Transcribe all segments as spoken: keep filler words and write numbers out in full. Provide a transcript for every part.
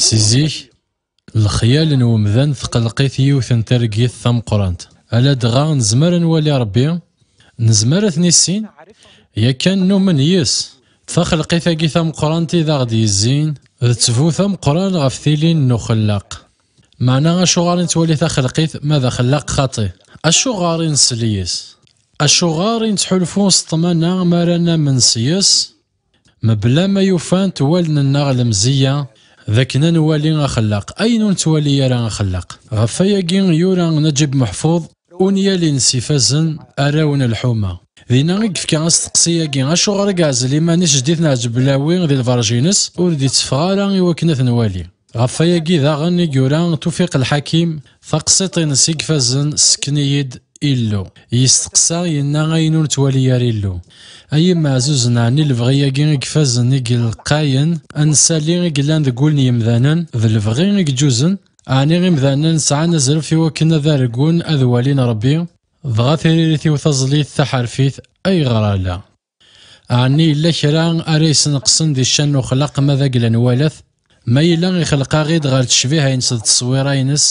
Si zik, lexyal n wemdan tqelleq-it yiwet n targit tameqqrant. Ala dɣa nezmer ad nwali Ṛebbi, nezmer ad t-nissin, yakan numen yis. Taxelqit-agi tameqqrant i d aɣ-d-yezzin, d ttbut ameqqran ɣef tilin n uxellaq. Meɛna acuɣer i nettwali taxelqit ma d axellaq xaṭi? Acuɣer i nsell yis? Acuɣer i nettḥulfu s ṭṭmana mi ara namen s yis? Mebla ma ufant wallen-nneɣ lemziyya d akken ad nwali axellaq, ayen ur nettwali ara axellaq. Ɣef wayagi yura Naǧib Meḥfuḍ unyal-ines ifazen, Arraw n lḥuma. Dinna i yefka asteqsi-agi: acuɣer i yeɛzel iman-is Jeddi Ɛǧeblawi di lberǧ-ines, ur d-itteffeɣ ara i wakken ad t-nwali? Ɣef wayagi daɣen i yura Tufiq Lḥakim taqsiṭ-ines i ifazen, Sken-iyi-d Illu. Yesteqsa, yenna: ayen ur nettwali ara Illu. Ay imeɛzuzen, ɛni lebɣi-agi i ifazen, i yelqayen, ansalli i yellan deg wul n yemdanen, d lebɣi i yeǧǧuzen? Ɛni imdanen sɛan azref i wakken ad argun, ad walin Ṛebbi? Dɣa tiririt-iw taẓlit taḥerfit: ayɣer ala? Ɛni yella kra ara yesneqsen di ccan n uxlaq ma d agla n walat? Ma yella ixleq-aɣ-id ɣer tecbiha-ines d tteswira-ines,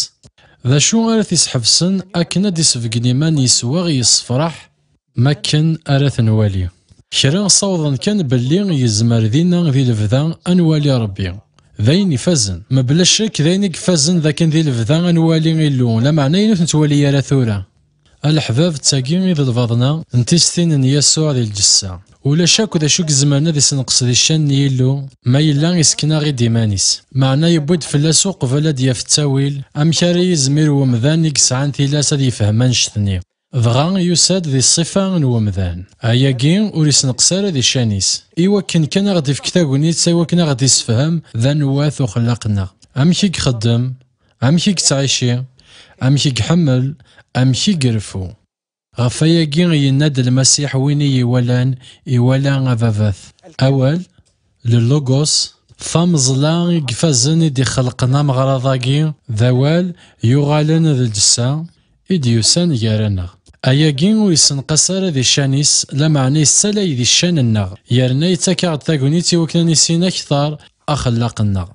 d acu ara t-isḥebsen akken ad d-isbeggen iman yeswaɣ yessefraḥ? Makken ara t-nwali. Kra ssawḍen kan belli yezmer dinna di lebda ad nwali Ṛebbi. D ayen ifazen. Mebla ccek d ayen i ifazen d akken di lebda ad nwali Illu, lameɛna ayen ur t-nettwali ara tura. A leḥbab, d tagi i d lbaḍna n tistin n Yasuɛ di lǧessa. Ulac akk d acu i izemren ad isenqes di ccan n Yillu, ma yella isken-aɣ-id iman-is. Meɛna yewwi-d fell-as uqbel ad d-yaf ttawil, amek ara yizmir wemdan i yesɛan tilas ad yefhem annect-nni? Dɣa yusa-d di ṣṣifa n wemdan. Ayagi ur isenqes ara di ccan-is. I wakken kan a ɣ-d-ifk tagnit, i wakken a ɣ-d-isefhem d anwa-t uxellaq-nneɣ. Amek i ixeddem? Amek i yettɛici? Amek i iḥemmel? Amek i ireffu? Ɣef wayagi yenna-d Lmasiḥ: win i yi-iwalan, iwala Ababat. Awal, le Logos, tameẓla i ifazen i d-ixelqen ameɣraḍ-agi, d awal yuɣalen d lǧessa i d-yusan gar-aneɣ. Ayagi ur isenqas ara di ccan-is, lameɛna yessalay di ccan-nneɣ, yerna yettak-aɣ-d tagnit i wakken ad nissin akteṛ axellaq-nneɣ.